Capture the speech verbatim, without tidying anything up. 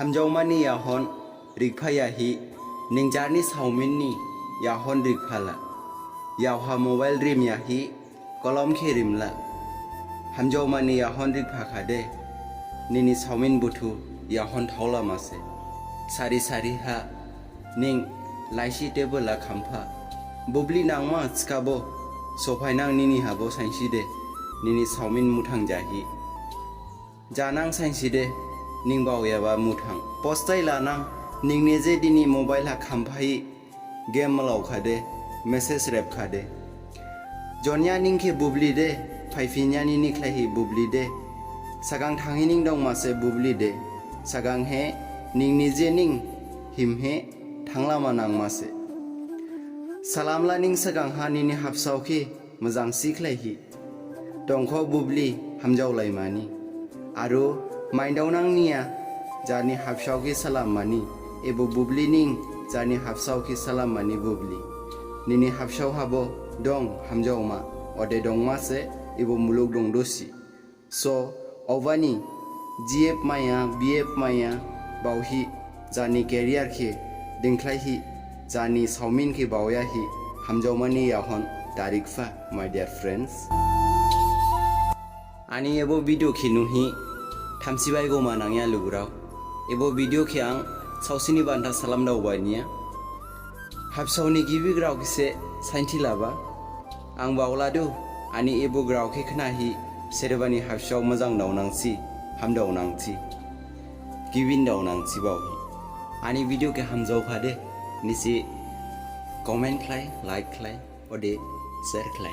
Hamjaomani yahon rikphayahi, ning jarni saominni yahon rikphala. Yaoha mobile rimyahi, kolom khe rimla. Hamjaomani yahon rikphakhade, nini saomin buthu yahon thaola mase. Sari sari ha, ning laisi table ha khampha. Bubli nangma thikhabo, sophainang nini habo sainside, nini saomin muthang jahi. Janang sainside, ning baoyaba muthang. Postai lanang, ning nije dini mobile ha khamphahi, game malao khade, message rep khade. Jonya ning khe bubli de, phaiphinya nini khlaihi bubli de. Sagang thanghi ning dong mase bubli de. Sagang he, ning nije ning him he, thanglama nang mase. Salamla ning sagang ha nini habsao khe, mojang si khlaihi. Dongkho bubli hamjaolaimani. Aro maindaonang niya, jarni habsao khe salammani. Ebo bubli ning, jarni habsao khe salammani bubli. Nini habsao habo dong hamjaoma, ode dongma se, ebo muluk dong dosi. So, obani, G F maya, B F maya, baohi, jarni career khe, dingkhlaihi, jarni saomin khe baoyahi, hamjaomani yahon, darikpha, my dear friends. Ani ebo video khe nuhi, thamsi baigoma nangya lugurao. Ebo video khe ang, saosini bantha salam daobaniya. Habsaoni gibi grao khe se, sainthi laba. Ang baoladu, ani ebo grao khe khnahi, serebani habsao mojang daonangsi, hamdaonangsi. Gibin daonangsi baohi. Ani video khe hamjaophade, nisi comment khlai, like khlai, ode share khlai.